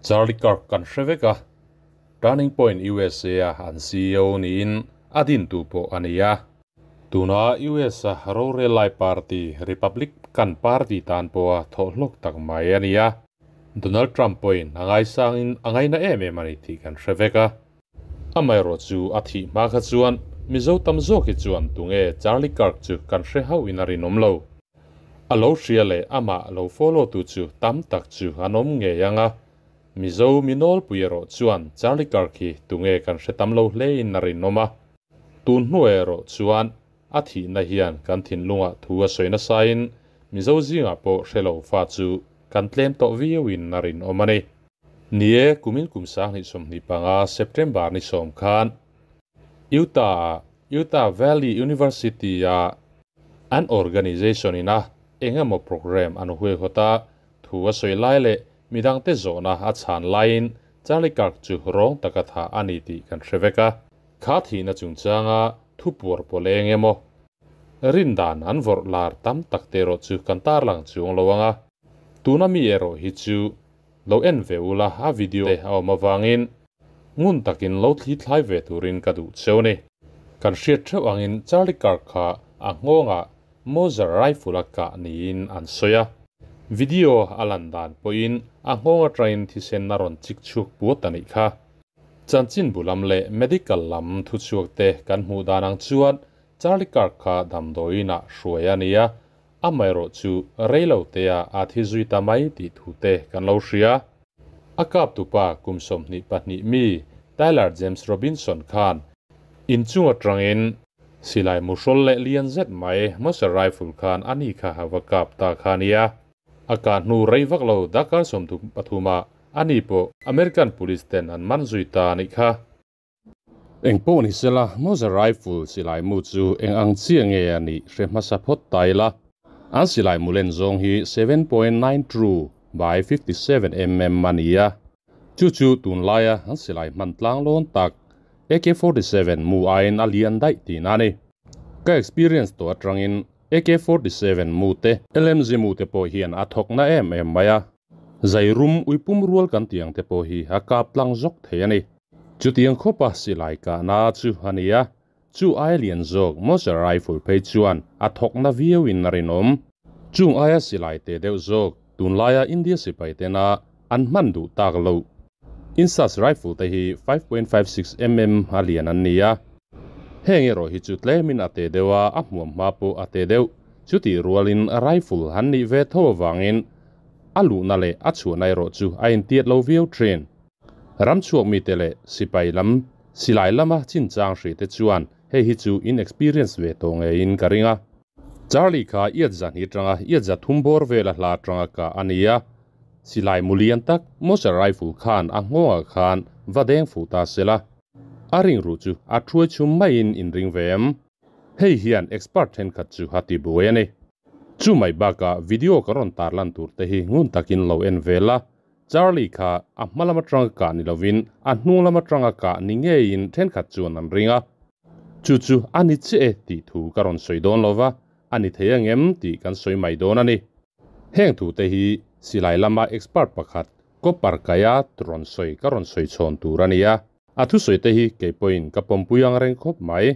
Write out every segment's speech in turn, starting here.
Charlie Kirk kan hre vek a, Turning Point USA a an CEO niin a dintu pawh a ni a. Tuna US a rorel lai party Republican party tan pawha thawh hlawk tak mai a ni a. Donald Trump pawhin a ngaisangin a ngaina em em a ni tih kan hre vek a. Amaherawh chu a thih hma kha chuan Mizo tam zawk hi chuan tunge Charlie Kirk chu kan hre hauhin a rinawm lo. A lo hria leh amah lo follow tu chu tam tak chu an awm ngei ang a, Mizo mi nawlpui erawh chuan Charlie Kirk hi tunge kan hre tam lo hlein a rinawm a. Tun hnuai erawh chuan a thihna hian kan thinlungah thu a sawi nasain Mizo zingah pawh hre lo fa chu kan tlem tawh viauin a rinawm a ni. Ni e, kumin kum 2025 September ni 10 khan Utah-ah Utah Valley University-a an organization ina eng emaw program an huaihawt a, thu a sawi lai leh midangte zawhna a chhan laiin Charlie Kirk chu rawng taka thah a ni tih kan hre vek a. Kha thihna chungchanga thu puar pawl eng emaw rindan an vawrh lar tam tak te erawh chu kan tarlang chuang lo ang a. Tuna mi erawh hi chu Lo en ve ula a video te a awm avangin ngun takin lo thli thlai ve turin ka duh cheu ni. Kan hriat theuh angin Charlie Kirk kha a nghawngah Mauser rifle a kah niin an sawi a. Video a lan dan pawhin a nghawng atangin thisen a rawn chik chhuak puat a nih kha. Chanchinbu lam leh medical lam thuchhuak te kan hmuh dan ang chuan Charlie Kirk kha damdawiinah hruai a ni a, Amaherawh chu rei lo tea a thi zui ta mai tih thu te kan lo hria. A kap tupa kum 22 mi Tyler James Robinson khan inchung atangin silai muhrawl leh lian zet mai Mauser rifle khan a ni kha a va kap ta kha nia. A kah hnu rei vak lo darkar 33 ah a ni pawh American police ten an man zui ta a nih kha. Eng pawh ni sela, Mauser rifle silai mu chu eng ang chiah nge a nih hre hmasa phawt ta ila. An silai mu len zawng hi 7.92 by 57 mm a ni a. Chu chu tunlaia an silai hman tlang lawn tak AK-47 mu aiin a lian daih tihna a ni. Ka experience tawh atangin AK-47 mu te, LMG mu te pawh hian a thawk na em em mai a. Zai rum uipum rual kan tih ang te pawh hi a kap tlang zawk thei a ni. Chutiang khawpa silai kahna chu a ni a, chu ai lian zawk Mauser rifle phei chuan a thawkna viauin a rinawm. Chung aia silai te deuh zawk tunlaia India sipai tena an hman duh tak loh. Insas rifle te hi 5.56 mm a lian an ni a. Heng erawh hi chu tlemin a te deuh a, a hmuam hma pawh a te deuh. Chutih rualin rifle han nih ve tho avangin a luhna leh a chhuahna erawh chu a intiat lo viau thin. Ram chhuak mite leh sipai lam silai lama chinchang hrih te chuan hei hi chu in experience ve tawh ngeiin ka ring a. Charlie kha iat zahni atanga iat za thum bawr vela hla atanga kah a ni a, silai mu lian tak Mauser rifle khan a nghawngah khan va deng fuh ta sela. A ring ruh chu a thuai chhum maiin in ring ve em? Hei hian expert thenkhat chu a ti buai a ni. Chu mai bakah video ka rawn tarlan tur te hi ngun takin lo en ve la, Charlie kha a hma lam atanga kah ni lovin a hnung lam atanga kah ni ngeiin thenkhat chuan an ring a. Chu chu a ni chiah e tih thu ka rawn sawi dawn lova, a ni thei angem tih kan sawi mai dawn a ni. Heng thu te hi silai lama expert pakhat Copper Kaya rawn sawi ka rawn sawi chhawn tur a ni a. A thusawi te hi kei pawhin ka pawmpui ang reng khawp mai.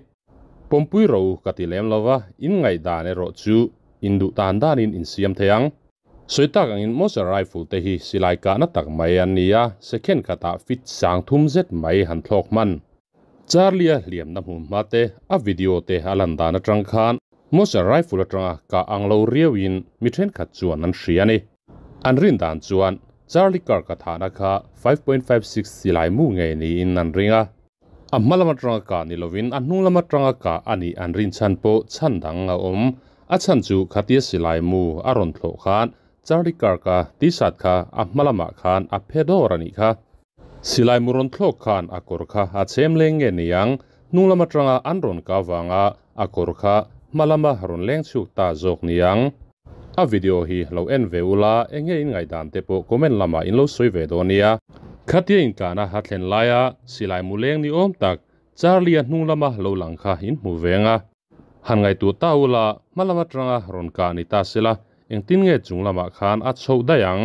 Pawmpui ro ka ti lem lova, in ngaihdan erawh chu in duh tan danin in siam thei ang. Sawi tak angin Mauser rifle te hi silai kahna tak mai an ni a, second khatah feet 30 zet mai han thlawk hman. Charlie-a hliamna hmun hma te, a video te a lan dan atang khan Mauser rifle atanga kah ang lo riauin mi thenkhat chuan an hria a ni. An rin dan chuan Charlie Kirk-a thahna kha 5.56 silai mu ngei niin an ring a. A hma lam atanga kah ni lovin a hnung lam atanga kah a nih an rin chhan pawh chhan dang a awm. A chhan chu khatia silai mu a rawn thlawh khan Charlie Kirk-a t-shirt kha a hma lamah khan a phe dawr a nih kha. Silai mu rawn thlawk khan a kawr kha a chhem leng nge ni ang, hnung lam atanga an rawn kah vanga a kawr kha hma lama rawn leng chhuk ta zawk ni ang. A video hi lo en ve ula, eng nge in ngaihdan te pawh comment lamah in lo sawi ve dawn nia. Khatia inkahna a thlen laia silai mu leng ni awm tak Charlie-a hnung lama lo lang kha in hmu veng a. Han ngaihtuah ta ula, hma lam atanga rawn kah ni ta sela, engtin nge chung lamah khan a chhoh daih ang?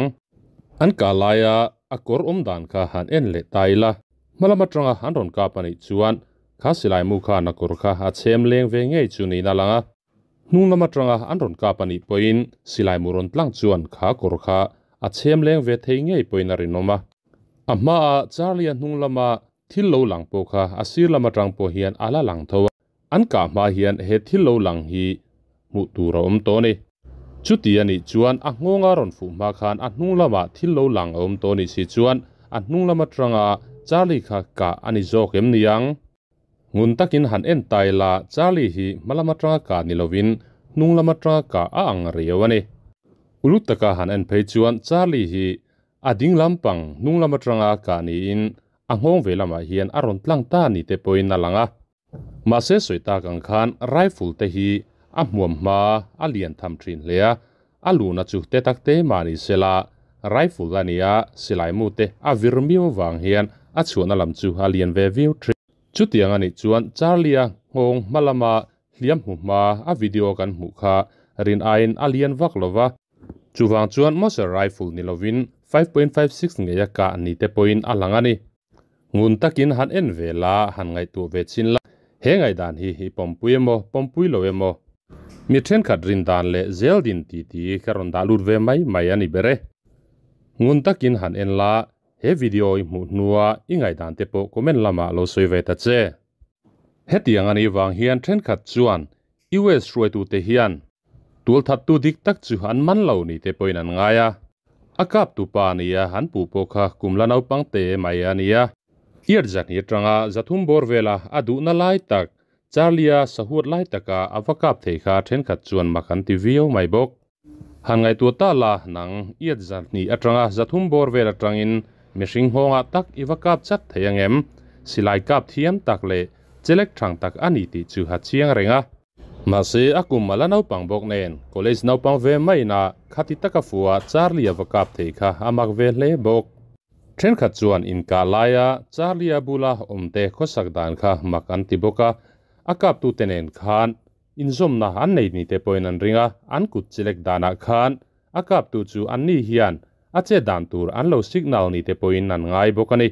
An kah laia. a kawr awm dan kha han en leh ta ila. Hma lam atanga an rawn kap a nih chuan kha silai mu khan a kawr kha a chhem leng ve ngei chu niin a lang a. Hnung lam atanga an rawn kap a nih pawhin silai mu rawn tlang chuan kha kawr kha a chhem leng ve thei ngei pawhin a rinawm a. A hmaah Charlie-a hnung lama thil lo lang pawh kha a sir lam atang pawh hian a la lang tho a. An kah hma hian he thil lo lang hi hmuh tur a awm tawh a ni. Chuti a nih chuan a nghawnga rawn fuh hma khan a hnung lamah thil lo lang a awm tawh a nih si chuan a hnung lam atanga Charlie kha kah a ni zawk em ni ang? Ngun takin han en ta ila Charlie hi hma lam atanga kah ni lovin hnung lam atanga kah a ang riau a ni. Uluk taka han en phei chuan Charlie hi a ding lampang hnung lam atanga kah niin a nghawng ve lamah hian a rawn tlang ta ni te pawhin a lang a. Mahse sawi tak ang khan rifle te hi a hmuam hma a lian tham thin hle a, a luhna chu te tak te mah ni sela rifle a nia silai mu te a vir miau vang hian a chhuahna lam chu a lian ve viau thin. Chutiang a nih chuan Charlie-a nghawng hma lama hliam hmu hma a video kan hmuh kha rin aiin a lian vak lo va, chuvang chuan Mauser rifle ni lovin 5.56 ngeia kah ni te pawhin a lang a ni. Ngun takin han en ve la, han ngaihtuah ve chin la, he ngaihdan hi i pawmpui emaw, pawmpui lo emaw? Mi thenkhat rin dan leh zel din ti ti ka rawn dah lut ve mai mai a ni ber e. Ngun takin han en la, he video i hmuh hnua i ngaihdan te pawh comment lamah lo sawi ve ta che. Hetiang a nih vang hian thenkhat chuan US hruaitute hian tualthattu dik tak chu an man lo ni te pawhin an ngai a. A kaptu pa a nia, an pu pawh kha kum la naupang te mai a nia. Ear zahni atanga zathum bawr vela a duhna lai tak, Charlie-a sahuat lai taka a va kap thei kha thenkhat chuan mak an ti viau mai bawk. Han ngaihtuah ta la, nang ear zahni atanga zathum bawr vel atangin mihring nghawngah tak i va kap chat thei angem? Silai kap thiam tak leh chelek thang tak a ni tih chu a chiang reng a. Mahse, a kum a la naupang bawk nen, college naupang ve maina khati taka fua Charlie-a va kap thei kha a mak ve hle bawk. Thenkhat chuan inkah laia Charlie-a bula awmte khawsak dan kha mak an ti bawk a, a kaptute nen khan inzawmna an nei ni te pawhin an ring a, an kut chelek danah khan a kaptu chu anni hian a chet dan tur an lo signal ni te pawhin an ngai bawk a ni.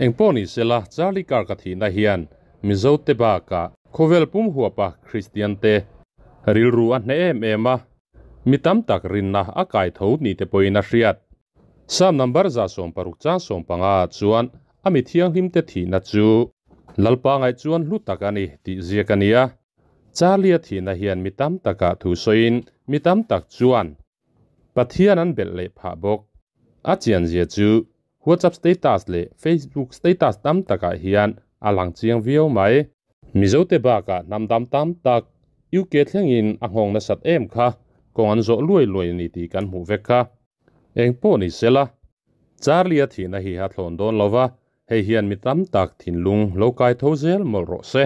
Engpawh ni sela Charlie Kirk a thihna hian Mizo te bakah khawvel pum huapa Kristian te rilru a hneh em em a, mi tam tak rinna a kai tho ni te pawhin a hriat. Psalm number 160 chang 15 ah chuan a mi thianghlim te thihna chu Lalpa ngaih chuan hlu tak a ni tih ziak a ni a. Charlie a thihna hian mi tam takah thu sawiin mi tam tak chuan Pathian an belh leh phah bawk. A chianzia chu WhatsApp status leh Facebook status tam takah hian a lang chiang viau mai. Mizote bakah hnam dam tam tak UK thlengin a nghawng nasat em kha kawng an zawh luai luai a ni tih kan hmuh vek kha. Eng pawh ni sela, Charlie a thihna hi a thlawn dawn lova, hei hian mi tam tak thinlung lo kai tho zel mawlh rawh se.